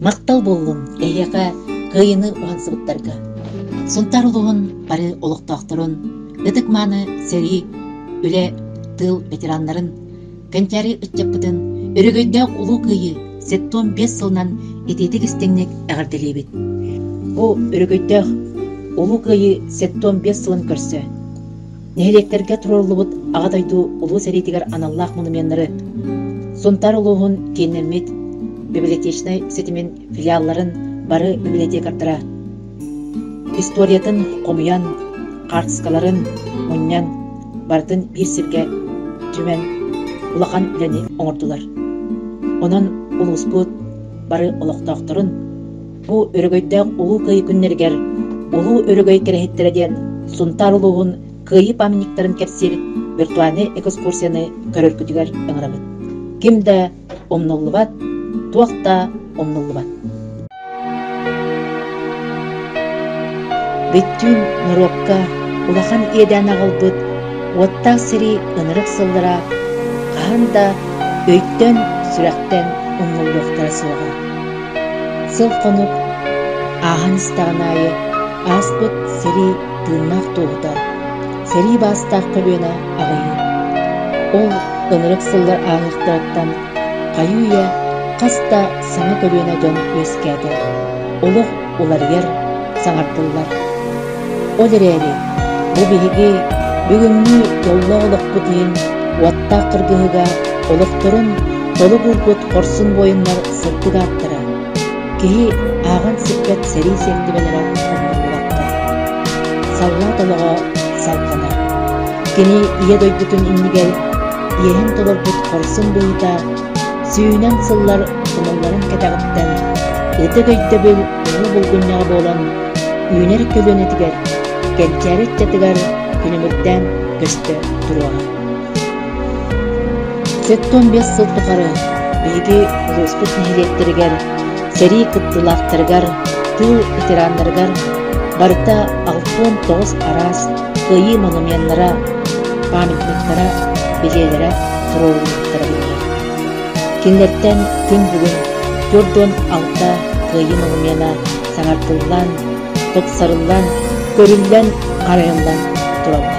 Махтал буоллун эһиэхэ кыайыыны уһансыбыттарга. Сунтаар улууһун бары олохтоохторун, ытык-мааны сэрии, үлэ, тыыл ветераннарын, кэнчээри ыччаппытын өрөгөйдөөх Улуу Кыайыы 75 сылынан итиитик-истиҥник эҕэрдэлиибит. Бу өрөгөйдөөх Улуу Кыайыы 75 сылын көрсө Нэһилиэктэргэ туруоруллубут Аҕа дойду Улуу сэриитигэр аналлаах монуменнары Сунтаар улууһун кииннэммит библиотечнай ситимин филиалларын бары библиотекардара историятын хомуйан, хаартыскаларын мунньан, барытын биир сиргэ түмэн улахан үлэни оҥордулар. Онон улууспут бары олохтоохторун Бу өрөгөйдөөх Улуу Кыайыы күннэригэр Улуу Өрөгөй кэрэһиттэрэ диэн Сунтаар улууһун Кыайыы памятниктарын кэпсиир виртуальнай экскурсияны көрөргүтүгэр ыҥырабыт. Ким да умнуллубат, туох да умнуллубат. Бүттүүн норуокка улахан иэдээн аҕалбыт уоттаах сэрии ынырык сыллара хаһан да өйтөн-сүрэхтэн умнуллуохтара суоҕа. Сыл-хонук ааһан истэҕин аайы ааспыт сэрии тыыннаах туоһута, сэрии баастаах көлүөнэ аҕыйыыр. Ол ынырык сыллар ааһыахтарыттан хайыы-үйэ хас да саҥа көлүөнэ дьон үөскээтэ, олох уларыйар, саҥардыллар. Ол эрээри бу биһиги бүгүҥҥү дьоллоох олохпут иһин уоттаах кыргыһыыга олохторун толук уурбут хорсун буойуннар сырдык ааттара, киһи ааҕан сиппэт сэрии сиэртибэлэрэ умнуллубаттар. Саллаат олоҕо салҕанар. Кини Ийэ дойдутун иннигэр иэһин толорбут хорсун быһыыта сүүнэн сыллар тумулларын кэтэҕиттэн ытык өйдөбүл улуу булгунньаҕа буолан үүнэр көлүөнэтигэр, кэнчээри ыччатыгар күлүмүрдээн көстө туруоҕа. 75 сыл тухары биһиги улууспут нэһилиэктэригэр сэрии кыттыылаахтарыгар, тыыл ветераннарыгар барыта 69 араас кыайыы монуменнара, памятниктара, билиэлэрэ туруоруллубуттара биллэр. Кинилэртэн күн бүгүн 46 кыайыы монумена саҥардыллан, тупсарыллан, көрүллэн, харайыллан тураллар.